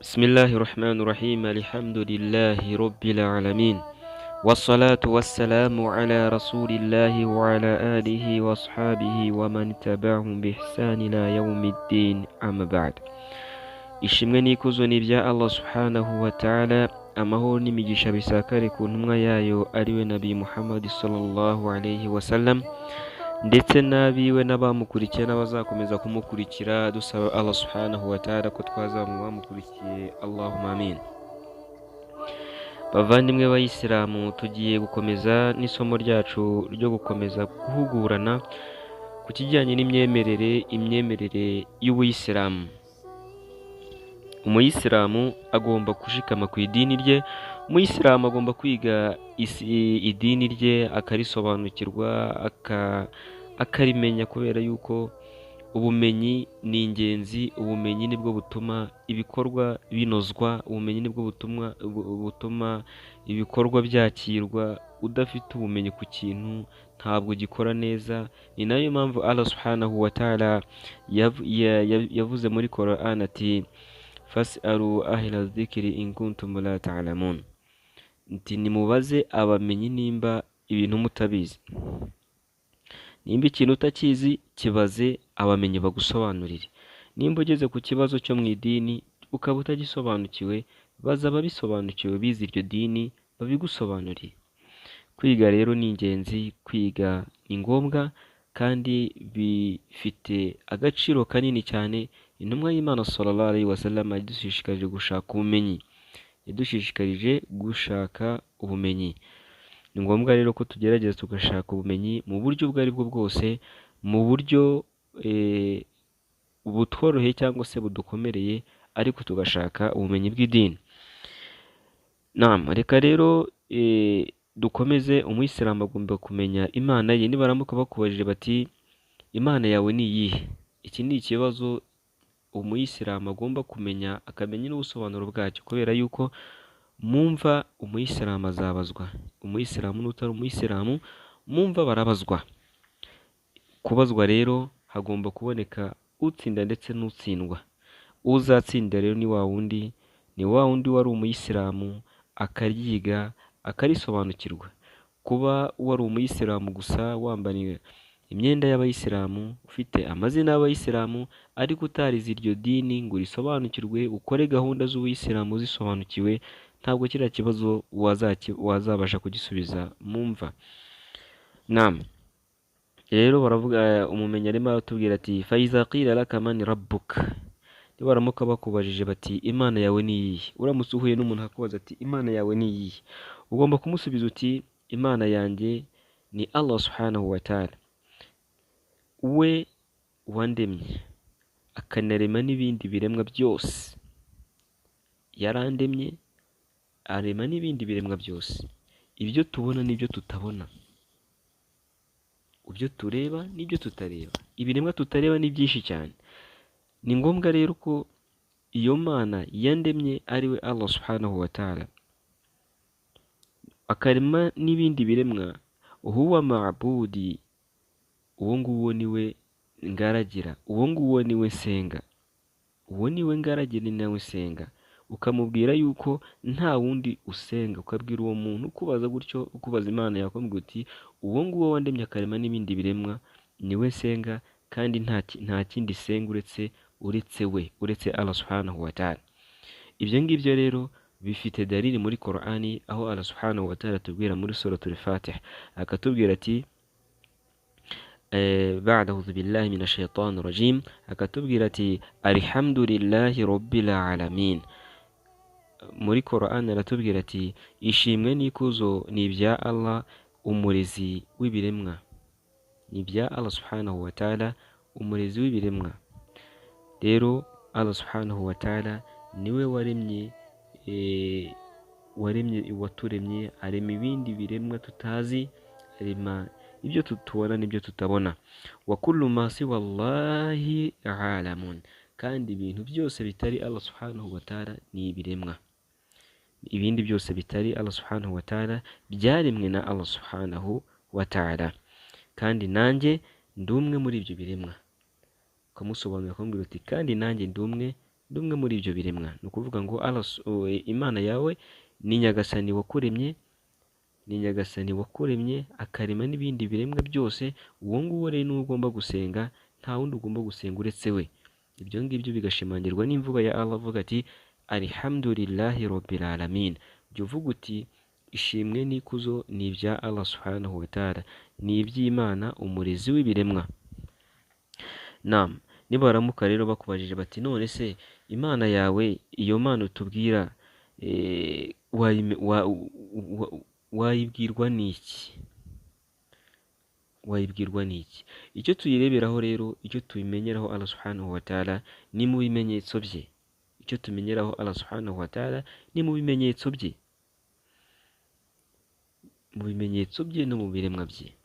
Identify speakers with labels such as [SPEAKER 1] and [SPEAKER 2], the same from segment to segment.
[SPEAKER 1] بسم الله الرحمن الرحيم الحمد لله رب العالمين والصلاة والسلام على رسول الله وعلى آله وأصحابه ومن تبعهم بإحسان إلى يوم الدين أما بعد. Ishimwe n'ikuzo ni ibya Allah subhanahu wa ta'ala, amahoro n'imigisha bisakare ku ntumwa yayo ariwe Nabi Muhammad sallallahu alayhi wasallam, ndetse n'abiwe n'abamukurikiye n'abazakomeza kumukurikira. Dusaba Allah subhanahu wa ta'ala ko twazaba mu bamukurikiye, Allahumma amin. Bavandimwe b'Abayisilamu, tugiye gukomeza n'isomo ryacu ryo gukomeza guhugurana ku kijyanye n'imyemerere, imyemerere y'Ubuyisilamu. Umuyisilamu agomba gushikama ku idini rye, umuyisilamu agomba kwiga idini rye akarisobanukirwa, akarimenya, kubera yuko ubumenyi ni ingenzi. Ubumenyi nibwo butuma ibikorwa binozwa, ubumenyi nibwo butuma ibikorwa byakirwa. Udafite ubumenyi ku kintu ntabwo gikora neza. Ni nayo mpamvu Allah subhanahu wa ta'ala yavuze muri Quran ati fas'alu ahla dhikri in kuntum la ta'lamun, nti nimubaze abamenyi nimba ibintu mutabizi. Nimba ikintu utakizi kibaze abamenyi bagusobanurire. Nimba ugeze ku kibazo cyo mu idini ukaba utagisobanukiwe, baza ababisobanukiwe bize iryo dini babigusobanurire. Kwiga rero ni ingenzi, kwiga ni ngombwa kandi bifite agaciro kanini cyane. Intumwa y'Imana sallallahu alaihi wasallam yadushishikarije gushaka ubumenyi, yadushishikarije gushaka ubumenyi. Ni ngombwa rero ko tugerageza tugashaka ubumenyi mu buryo ubwo aribwo bwose, mu buryo butworoheye cyangwa se budukomereye, ariko tugashaka ubumenyi bw'idini. Naam, reka rero dukomeze. Umuyisilamu agomba kumenya Imana ye. Nibaramuka bakubajije bati Imana yawe ni iyihe? Iki ni ikibazo umuyisilamu agomba kumenya, akamenya n'ubusobanuro bwacyo, kubera yuko mumva umuyisilamu azabazwa. Umuyisilamu n'utari umuyisilamu mumva barabazwa. Kubazwa rero hagomba kuboneka utsinda ndetse n'utsindwa. Uzatsinda rero ni wa wundi, ni wa wundi wari umuyisilamu akaryiga akarisobanukirwa. Kuba wari umuyisilamu gusa wambariye imyenda y'abayisilamu, ufite amazina y'abayisilamu, ariko utarize iryo dini ngo urisobanukirwe, ukore gahunda z'ubuyisilamu zisobanukiwe, ntabwo kiriya kibazo wazabasha kugisubiza mumva. Naam, rero baravuga, umumenyi arimo aratubwira ati faiza qila laka man rabbuka, nibaramuka bakubajije bati Imana yawe ni iyihe? Uramutse uhuye n'umuntu akakubaza ati Imana yawe ni iyihe? Ugomba kumusubiza uti Imana yanjye ni Allah subhanahu wa ta'ala, we wandemye akanarema n'ibindi biremwa byose. Yarandemye arema n'ibindi biremwa byose, ibyo tubona n'ibyo tutabona, ibyo tureba n'ibyo tutareba. Ibiremwa tutareba ni byinshi cyane. Ni ngombwa rero ko iyo Mana yandemye ari we Allah subhanahu wa ta'ala, akarema n'ibindi biremwa, huwa ma'budi, uwo nguwo niwe ngaragira, uwo nguwo niwe nsenga, uwo niwe ngaragira ni nawe nsenga. Ukamubwira yuko nta wundi usenga, ukabwira uwo muntu ukubaza gutyo, ukubaza Imana yawe, ukamubwira uti uwo nguwo wandemye akarema n'ibindi biremwa niwe nsenga, kandi nta kindi senga uretse we, uretse Allah subhanahu wa ta'ala. Ibyo ngibyo rero bifite dalili muri Qur'ani, aho Allah subhanahu wa ta'ala atubwira muri suratul Fatiha, akatubwira ati ba'da a'udhu billahi minash shaitani rajim, akatubwira ati alhamdulillahi rabbil alamin. Muri Qur'an aratubwira ati ishimwe n'ikuzo ni ibya Allah umurezi w'ibiremwa, ni ibya Allah subhanahu wa ta'ala umurezi w'ibiremwa. Rero Allah subhanahu wa ta'ala niwe waremye, waturemye, arema ibindi biremwa tutazi, arema ibyo tubona n'ibyo tutabona. Wa kullu ma siwa Allahi alamun, kandi ibintu byose bitari Allah subhanahu wa ta'ala ni ibiremwa. Ibindi byose bitari Allah subhanahu wa ta'ala byaremwe na Allah subhanahu wa ta'ala, kandi nanjye ndi umwe muri ibyo biremwa. Ukamusobanurira ukamubwira uti kandi nanjye ndi umwe Ndi umwe muri ibyo biremwa. Ni ukuvuga ngo Imana yawe ni Nyagasani wakuremye, ni Nyagasani wakuremye akarema n'ibindi biremwa byose. Uwo nguwo rero niwe ugomba gusenga, nta wundi ugomba gusenga uretse we. Ibyo ngibyo bigashimangirwa n'imvugo ya Allah avuga ati alhamdulillahi rabbil alamin. Jya uvuga uti ishimwe n'ikuzo ni ibya Allah subhanahu wa ta'ala, ni iby'Imana umurezi w'ibiremwa. Naam, nibaramuka rero bakubajije bati none se Imana yawe, iyo Mana utubwira wayibwirwa n'iki? Wayibwirwa n'iki? Icyo tuyireberaho rero, icyo tubimenyeraho Allah subhanahu wa ta'ala ni mu bimenyetso bye. Icyo tumenyeraho Allah subhanahu wa ta'ala ni mu bimenyetso bye, mu bimenyetso bye no mu biremwa bye.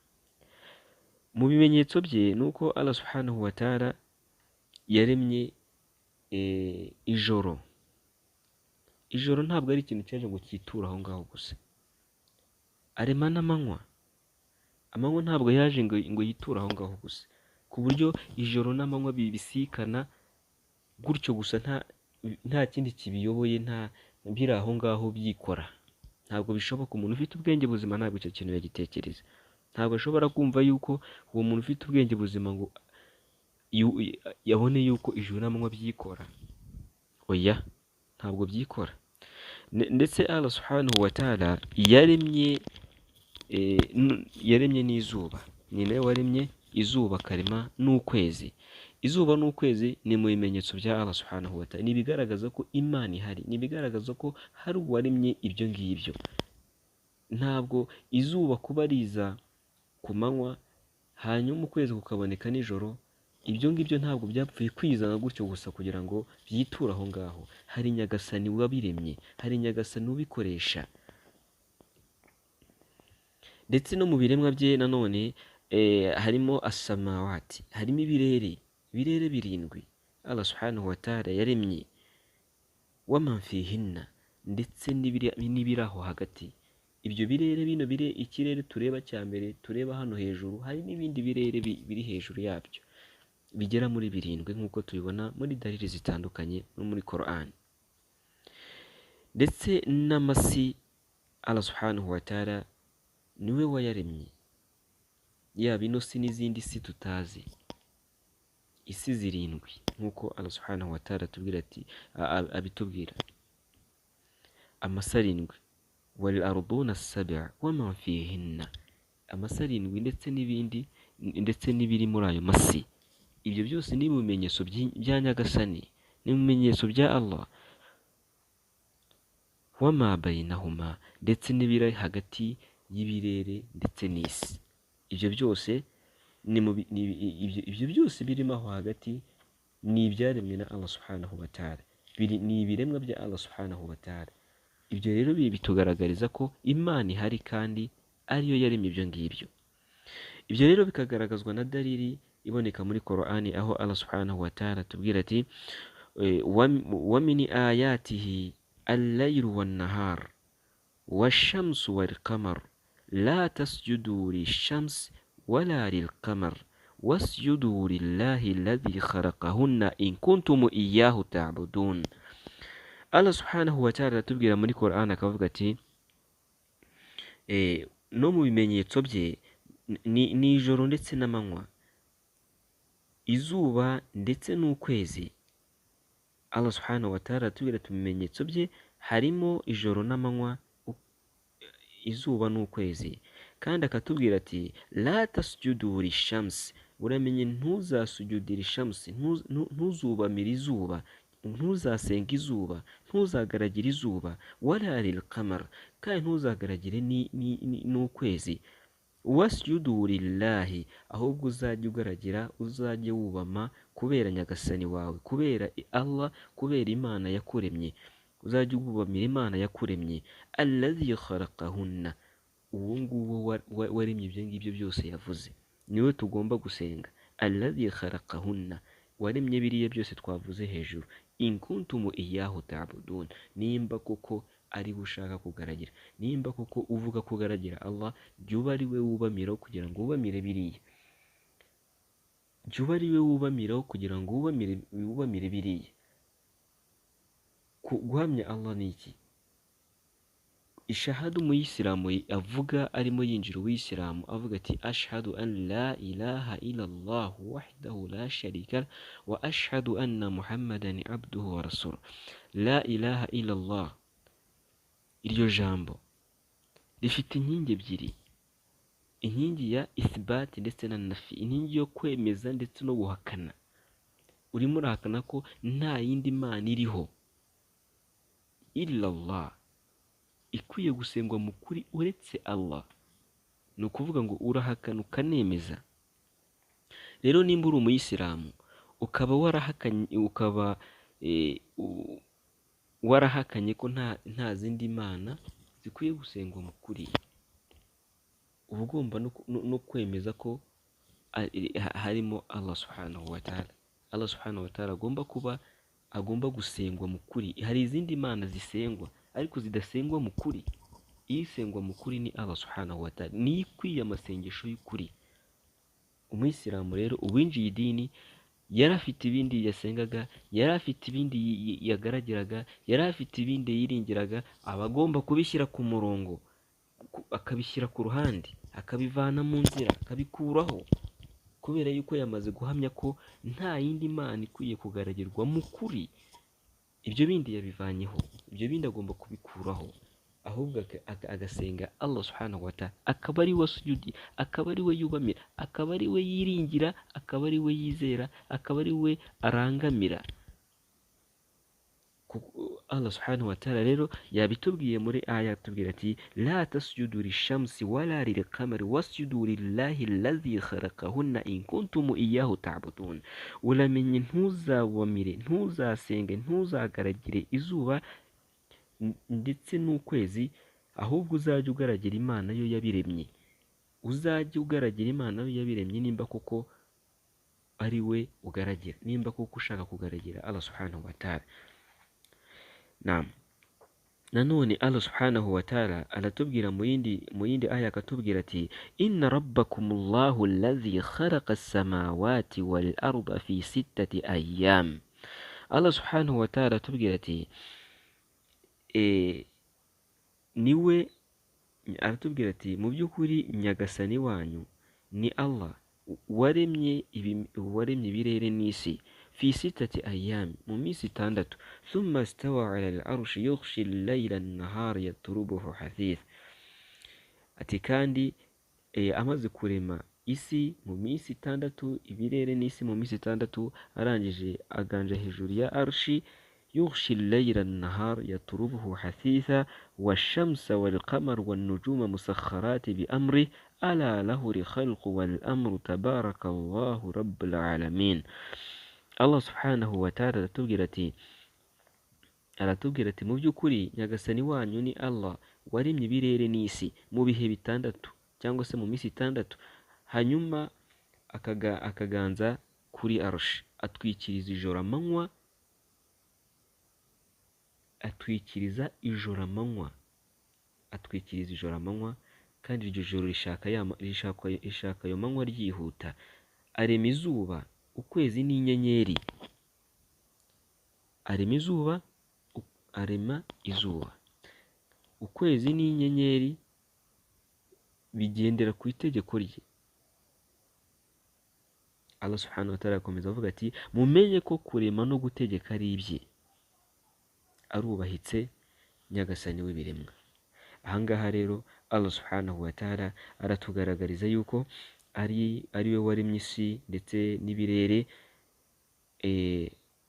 [SPEAKER 1] Mu bimenyetso bye ni uko Allah subhanahu wa ta'ala yaremye ijoro. Ijoro ntabwo ari ikintu cyaje ngo cyiture aho ngaho gusa, arema n'amanywa. Amanywa ntabwo yaje ngo yiture aho ngaho gusa, ku buryo ijoro n'amanywa bibisikana gutyo gusa, nta kindi kibiyoboye, nta biri aho ngaho byikora. Ntabwo bishoboka. Umuntu ufite ubwenge buzima ntabwo icyo kintu yagitekereza. Ntabwo ashobora kumva yuko uwo muntu ufite ubwenge buzima ngo yabone yuko ijoro n'amanywa byikora. Oya, ntabwo byikora. Ndetse Allah subhanahu wa ta'ala yaremye yaremye n'izuba. Ni nawe waremye izuba akarema n'ukwezi. Izuba n'ukwezi ni mu bimenyetso bya Allah subhanahu wa ta'ala, ni ibigaragaza ko Imana ihari, ni ibigaragaza ko hari uwaremye ibyo ngibyo. Ntabwo izuba kuba riza ku manywa hanyuma ukwezi kukaboneka nijoro, ibyo ngibyo ntabwo byapfuye kwizana gutyo gusa kugira ngo byiture aho ngaho. Hari Nyagasani wabiremye, hari Nyagasani ubikoresha. Ndetse no mu biremwa bye nanone harimo asamawati, harimo ibirere, ibirere birindwi Allah subhanahu wa ta'ala yaremye, waman fihinna, ndetse n'ibiri aho hagati. Ibyo birere bino bire, ikirere tureba cya mbere tureba hano hejuru, hari n'ibindi birere biri hejuru yabyo bigera muri birindwi nk'uko tubibona muri dalili zitandukanye no muri Qur'an. Ndetse n'amasi Allah subhanahu wa ta'ala niwe wayaremye, yaba ino si n'izindi si tutazi, isi zirindwi nk'uko Allah subhanahu wa ta'ala atubwira ati abitubwira, amasi arindwi, wal arduna sab'a wama fihinna, amasi arindwi ndetse n'ibindi, ndetse n'ibiri muri ayo masi. Ibyo byose ni ibimenyetso bya Nyagasani, ni ibimenyetso bya Allah. Wama bainahuma, ndetse n'ibiri hagati y'ibirere ndetse n'isi. Ibyo byose ni ibyo byose birimo aho hagati ni ibyaremwe na Allah subhanahu wa ta'ala, ni ibiremwa bya Allah subhanahu wa ta'ala. Ibyo rero bitugaragariza ko Imana ihari kandi ariyo yaremye ibyo ngibyo. Ibyo rero bikagaragazwa na dalili iboneka muri Qur'ani, aho Allah subhanahu wa ta'ala atubwira ati wa min ayatihi al-laylu wan-nahar wash-shamsu wal-qamar la tasjudu lish-shams wala lil-qamar wasjudu lillahi alladhi khalaqahunna in kuntum iyyahu ta'budun. Allah subhanahu wa ta'ala atubwira muri Qur'an akavuga ati no mu bimenyetso bye ni ijoro ndetse n'amanywa, izuba ndetse n'ukwezi. Allah subhanahu wa ta'ala atubwira ati mu bimenyetso bye harimo ijoro n'amanywa, izuba n'ukwezi. Kandi akatubwira ati la tasjudu lishams, uramenye ntuzasujudira ishamsi, ntuzubamira izuba, ntuzasenga izuba, ntuzagaragira izuba, wala lilqamar, kandi ntuzagaragire n'ukwezi. Wasjudu lillahi, ahubwo uzajye ugaragira, uzajye wubama kubera Nyagasani wawe, kubera Allah, kubera Imana yakuremye, uzajye wubamira Imana yakuremye. Alladhi khalaqahunna, uwo nguwo waremye ibyo ngibyo byose yavuze, niwe tugomba gusenga. Alladhi khalaqahunna, waremye biriya byose twavuze hejuru. In kuntum iyyahu ta'budun, nimba koko ari ushaka kugaragira, nimba koko uvuga kugaragira Allah, jya uba ari we wubamiraho kugira ngo wubamire biriya, jya uba ari we wubamiraho kugira ngo wubamire biriya. Guhamya Allah ni iki? Ishahadu umuyisilamu avuga arimo yinjira ubuyisilamu, avuga ati ashhadu an la ilaha illallah wahdahu la sharika wa ashhadu anna muhammadan abduhu wa rasuluhu. La ilaha illallah, iryo jambo rifite inkingi ebyiri, inkingi ya ithbat ndetse na nafi, inkingi yo kwemeza ndetse no guhakana. Urimo urahakana ko nta yindi mana iriho illallah ikwiye gusengwa mu kuri uretse Allah. Ni ukuvuga ngo urahakana ukanemeza. Rero nimba uri umuyisilamu ukaba warahakanye, ukaba warahakanye ko nta zindi mana zikwiye gusengwa mu kuri, uba ugomba no kwemeza ko harimo Allah subhanahu wa ta'ala. Allah subhanahu wa ta'ala agomba gusengwa mu kuri. Hari izindi mana zisengwa ariko zidasengwa mu kuri. Isengwa mu kuri ni Allah subhanahu wa ta'ala, niyo ikwiye amasengesho y'ukuri. Umuyisilamu rero uwinjiye idini yari afite ibindi yasengaga, yari afite ibindi yagaragiraga, yari afite ibindi yiringiraga, aba agomba kubishyira ku murongo, akabishyira ku ruhande, akabivana mu nzira, akabikuraho, kubera yuko yamaze guhamya ko nta yindi mana ikwiye kugaragirwa mu kuri. Ibyo bindi yabivanyeho, ibyo bindi agomba kubikuraho, ahubwo agasenga Allah subhanahu wa ta'ala, akaba ari we sujudi, akaba ari we yubamira, akaba ari we yiringira, akaba ari we yizera, akaba ari we arangamira. Allah subhanahu wa ta'ala rero yabitubwiye muri aya, atubwira ati la tasjudu lishamsi wala lilqamari wasjudu lillahi alladhi khalaqahunna in kuntum iyyahu ta'budun. Uramenye ntuzawamire, ntuzasenge, ntuzagaragire izuba ndetse n'ukwezi, ahubwo uzajya ugaragira Imana yo yabiremye. Uzajya ugaragira Imana yo yabiremye nimba koko ari we ugaragira, nimba koko ushaka kugaragira Allah subhanahu wa ta'ala. Naam. Nanone Allah subhanahu wa ta'ala aratubwira mu yindi aya, akatubwira ati inna rabbakumullahu alladhi khalaqa as-samawati wal arda fi sittati ayyam. Allah subhanahu wa ta'ala aratubwira ati niwe, aratubwira ati mu by'ukuri nyagasani wanyu ni Allah waremye ibirere n'isi fi sittati ayyam, mu minsi itandatu, thumma stawa ala al-arshi yughshi al-layla an-nahara yatrubuhu hathith. Ati kandi amaze kurema isi mu minsi itandatu, ibirere n'isi mu minsi itandatu, arangije aganja hejuru ya arshi, yughshi al-layla an-nahara yatrubuhu hathitha wash-shamsa wal-qamara wan-nujuma musakharati bi amri ala lahu al-khalqu wal-amru tabarakallahu rabbul alamin. Allah subhanahu wa ta'ala aratubwira ati mu by'ukuri nyagasani wanyu ni Allah waremye ibirere n'isi mu bihe bitandatu cyangwa se mu minsi itandatu, hanyuma akaganza kuri arshi, atwikiriza ijoro amanywa, atwikiriza ijoro amanywa, atwikiriza ijoro amanywa, kandi iryo joro rishaka ayo manywa ryihuta. Arema izuba, ukwezi n'inyenyeri, arema izuba, arema izuba, ukwezi n'inyenyeri bigendera ku itegeko rye. Allah subhanahu wa ta'ala akomeza avuga ati mumenye ko kurema no gutegeka ari ibye, arubahitse nyagasani w'ibiremwa. Ahangaha rero Allah subhanahu wa ta'ala aratugaragariza yuko ari we waremye isi ndetse n'ibirere,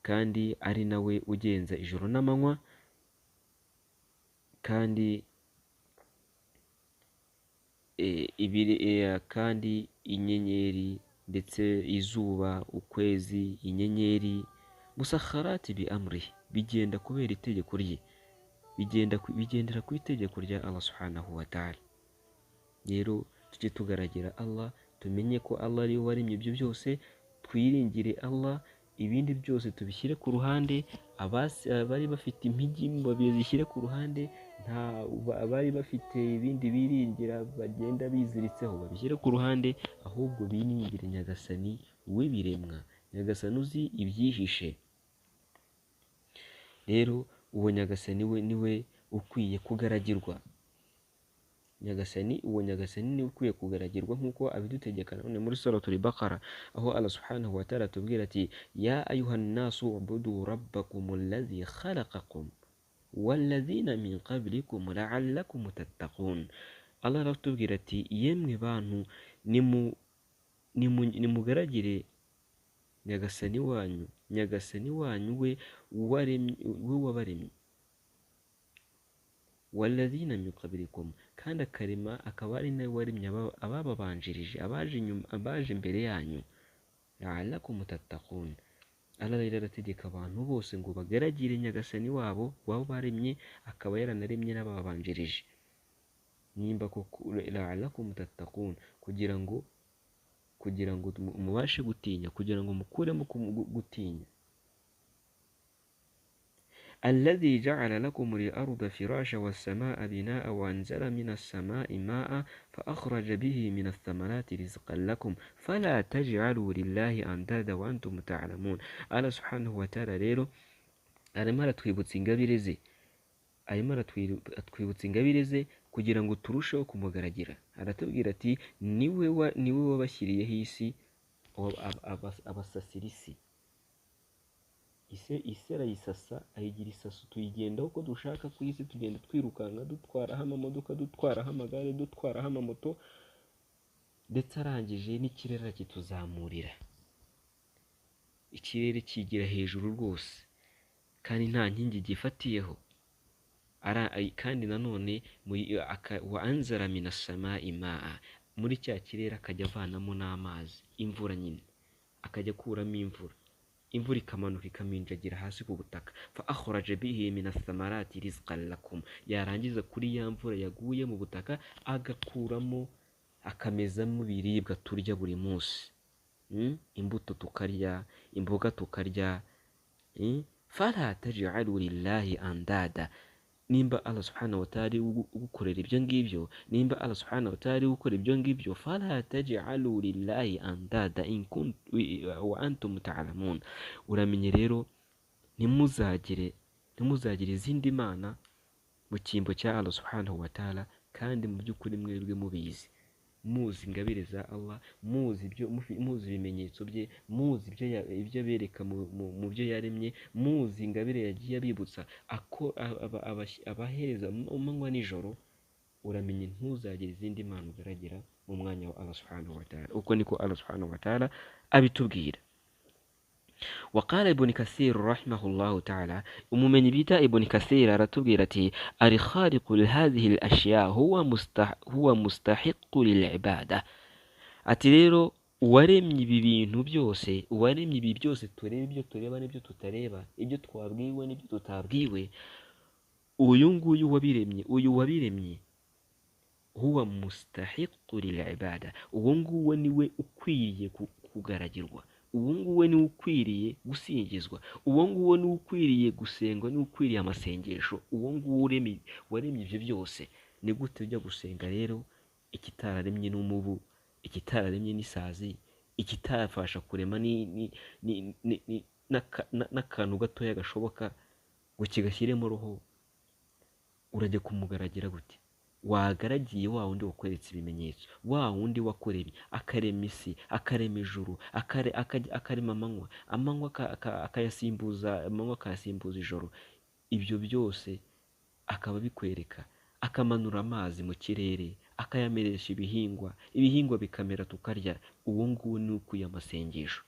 [SPEAKER 1] kandi ari nawe ugenza ijoro n'amanywa, kandi kandi inyenyeri ndetse izuba, ukwezi, inyenyeri, musakharati bi amri, bigenda kubera itegeko rye, bigendera ku itegeko rya Allah subhanahu wa ta'ala. Rero tujye tugaragira Allah, tumenye ko Allah ari we waremye ibyo byose, twiringire Allah, ibindi byose tubishyire ku ruhande. Abari bafite impigi babizishyire ku ruhande, nta abari bafite ibindi biringira bagenda biziritseho babishyire ku ruhande, ahubwo biringire nyagasani w'ibiremwa, nyagasani uzi ibyihishe. Rero Uwo Nyagasani we niwe ukwiye kugaragirwa. Nyagasani, uwo Nyagasani niwe ukwiye kugaragirwa nk'uko abidutegeka none muri Suratul Baqara, aho Allah subhanahu wa ta'ala atubwira ati: ya ayuhan nasu ubudu rabbakum alladhi khalaqakum walladhina min qablikum la'allakum tattaqun. Allah aratubwira ati: yemwe bantu, nimugaragire Nyagasani wanyu, Nyagasani wanyu we waremye, we wabaremye, walladhina min qablikum, kandi akarema akaba ari nawe waremye abababanjirije, abaje inyuma, abaje imbere yanyu, la'allakum tattaqun. Allah rero arategeka abantu bose ngo bagaragire Nyagasani wabo wabaremye, akaba yaranaremye n'abababanjirije, nimba koko la'allakum tattaqun, kugira ngo mubashe gutinya, kugira ngo mukuremo gutinya. Alladhi ja'ala lakum al-arda firasha was-samaa'a binaa'a wa anzala mina as-samaa'i maa'a fa akhraja bihi mina ath-thamarati rizqan lakum fala taj'alu lillahi andada wa antum ta'lamun. Allah subhanahu wa ta'ala rero arimo aratwibutsa ingabire ze, arimo aratwibutsa ingabire ze kugira ngo turusheho kumugaragira. Aratubwira ati niwe wabashyiriyeho isi, abasasira isi, isi arayisasa, ayigira isaso, tuyigendaho uko dushaka ku isi, tugenda twirukanka, dutwaraho amamodoka, dutwaraho amagare, dutwaraho amamoto, ndetse arangije n'ikirere arakituzamurira, ikirere kigira hejuru rwose, kandi nta nkingi gifatiyeho. Kandi nanone wa anzara mina samaa'i maa, muri cya kirere akajya avanamo n'amazi, imvura nyine, akajya akuramo imvura, imvura ikamanuka ikaminjagira hasi ku butaka. Fa akhraja bihi mina thamarati rizqan lakum, yarangiza kuri ya mvura yaguye mu butaka agakuramo, akamezamo ibiribwa turya buri munsi, imbuto tukarya, imboga tukarya. Fala taj'alu lillahi andada. Nimba Allah subhanahu wa ta'ala ugukorera ibyo ngibyo, nimba Allah subhanahu wa ta'ala ugukora ibyo ngibyo, fala taj'alu lillahi andada in kuntum wa antum ta'lamun. Uramenye rero ntimuzagire izindi mana mu cyimbo cya Allah subhanahu wa ta'ala, kandi mu by'ukuri mwebwe mubizi, muzi ingabire za Allah, muzi ibyo, muzi ibimenyetso bye, muzi ibyo abereka mu byo yaremye, muzi ingabire yagiye abibutsa, abahereza amanywa nijoro. Uramenye ntuzagire izindi mana ugaragira mu mwanya wa Allah subhanahu wa ta'ala. Uko niko Allah subhanahu wa ta'ala abitubwira. وقال ابن كثير رحمه الله تعالى، ومن بيتا ابن كثير رتبيرتي الخالق لهذه الأشياء هو مستحق للعبادة. Ati rero uwaremye ibi bintu byose, uwaremye ibi byose tureba, ibyo tureba n'ibyo tutareba, ibyo twabwiwe n'ibyo tutabwiwe, uyu nguyu wabiremye, uyu wabiremye huwa mustahiqu lil'ibada, uwo nguwo niwe ukwiriye kugaragirwa, uwo nguwo niwe ukwiriye gusingizwa, uwo nguwo niwe ukwiriye gusengwa, niwe ukwiriye amasengesho, uwo nguwo waremye ibyo byose. Ni gute ujya gusenga rero ikitararemye n'umubu, ikitararemye n'isazi, ikitarafasha kurema n'akantu gatoya gashoboka ngo kigashyiremo roho? Urajya kumugaragira gute? Wagaragiye wa wundi wakweretse ibimenyetso, wa wundi wakuremye, akarema isi, akarema ijuru, akarema amanywa, amanywa akayasimbuza amanywa, akayasimbuza ijoro, ibyo byose akaba bikwereka, akamanura amazi mu kirere, akayameresha ibihingwa, ibihingwa bikamera tukarya. Uwo nguwo ni ukwiye amasengesho,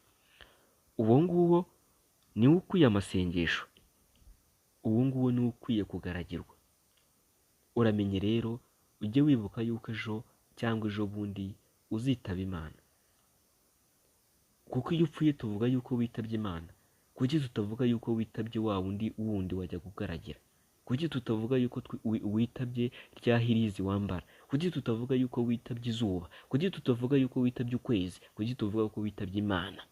[SPEAKER 1] uwo nguwo ni ukwiye amasengesho, uwo nguwo ni ukwiye kugaragirwa. Uramenye rero ujye wibuka yuko ejo cyangwa ejo bundi uzitaba Imana, kuko iyo upfuye tuvuga yuko witabye Imana. Kuki tutavuga yuko witabye wa wundi wajya kugaragira? Kuki tutavuga yuko witabye rya hirizi wambara? Kuki tutavuga yuko witabye izuba? Kuki tutavuga yuko witabye ukwezi? Kuki tuvuga ko witabye Imana?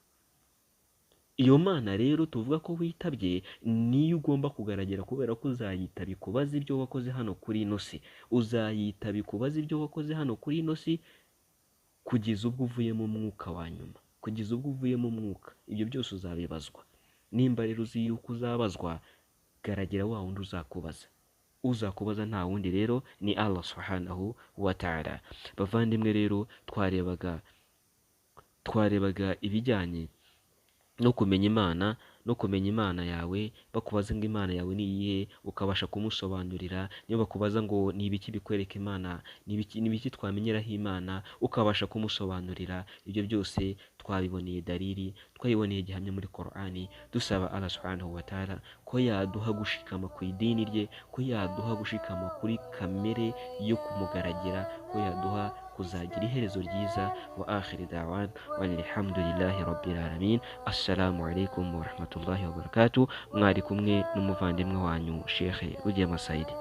[SPEAKER 1] Iyo Mana rero tuvuga ko witabye niyo ugomba kugaragara, kubera ko uzayitaba ikubaza ibyo wakoze hano kuri ino si, uzayitaba ikubaza ibyo wakoze hano kuri ino si kugeza ubwo uvuyemo umwuka wa nyuma, kugeza ubwo uvuyemo umwuka, ibyo byose uzabibazwa. Nimba rero uzi yuko uzabazwa, Garagira wa wundi uzakubaza. Uzakubaza nta wundi rero ni Allah subhanahu wa ta'ala. Bavandimwe rero, twarebaga ibijyanye no kumenya Imana, no kumenya Imana yawe. Bakubaza ngo Imana yawe ni iyihe, ukabasha kumusobanurira. Niyo bakubaza ngo ni ibiki bikwereka Imana, ni ibiki twamenyeraho Imana, ukabasha kumusobanurira. Ibyo byose twabiboneye dalili, twabiboneye gihamya muri Qur'ani. Dusaba Allah subhanahu wa ta'ala ko yaduha gushikama ku idini rye, ko yaduha gushikama kuri kamere yo kumugaragira, ko yaduha kuzagira iherezo ryiza. Wa akhiri da'wan walhamdulillahi rabbil alamin. Assalamu alaikum wa rahmatullahi wa barakatuh. Mwari kumwe n'umuvandimwe wanyu Sheikh Rugema Saidi.